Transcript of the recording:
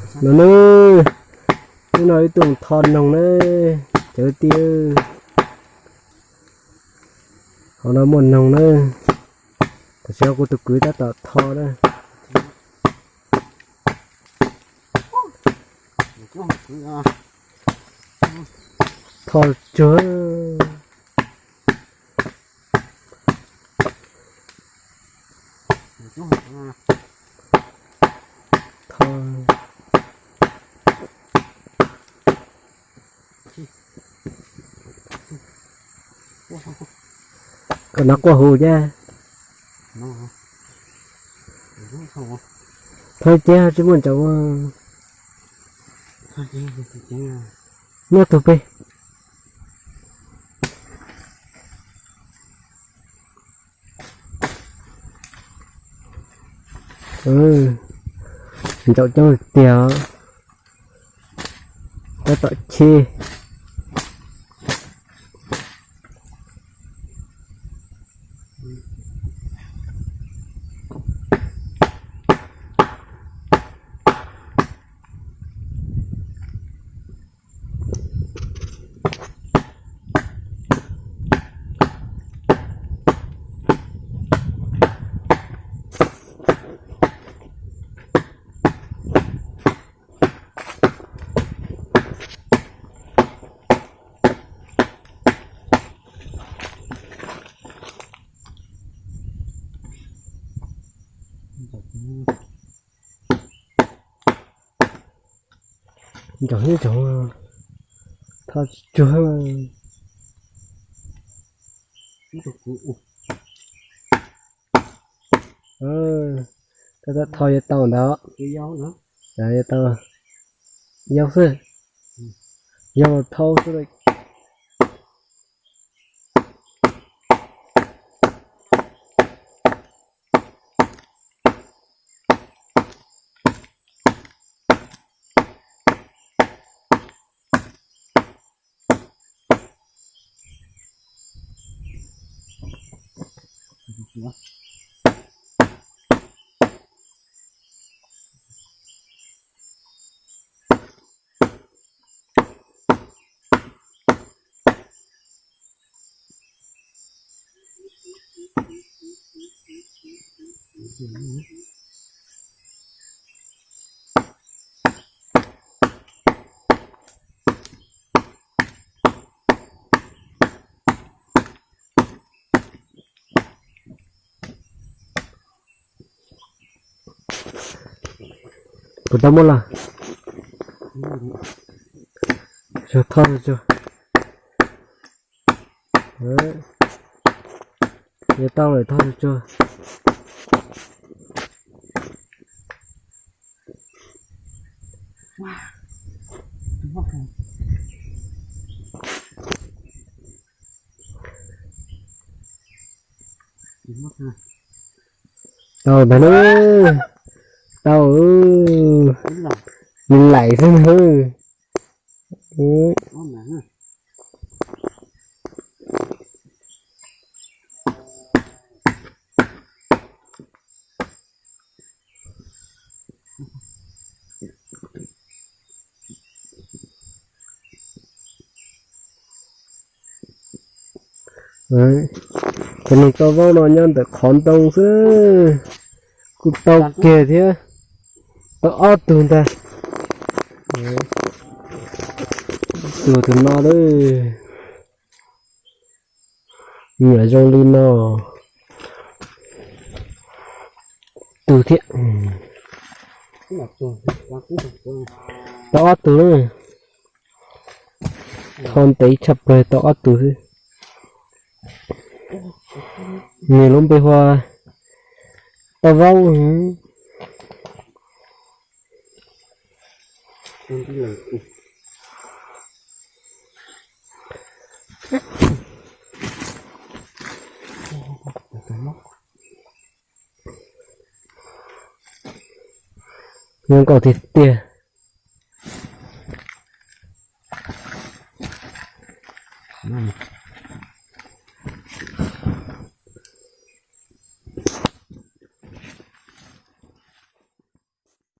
No ne, hnub no ib tug tho noog ne, cov kwv tij. Hauv no muaj noog na. Tam sim no kuv tus kwv tab tom tho na. Tho tsuag. Tho. Koj nov quaj hu thiab. Thov cev tsis muaj ntsaum. Nyob tug peb. Ntsaum coob tiag. Tab tom cheb. Ntsaum ntsaum, tho tsuag. Tab tab tho yuav tau ntawd. Yuav tau, yau xwb, yau los thau xwb. Kuv tau muab los. Tso thoj tso. Yuav tau lawm, thoj tso tso. Tau ntag na. Tau. Nws laim xwb na. Cov neeg tau vaub no nyob ntawm qhov ntoo xwb, kuj tau kiag thiab. Tau ob tug ntag. Tus tus no lawm. Nyuam zoo li no. Tus thiab. Tau ob tug na. Tho ntev tshaj plaws tau ob tug xwb. Nws lub npe hu ua tau vaub. Zoo nkauj tiag tiag.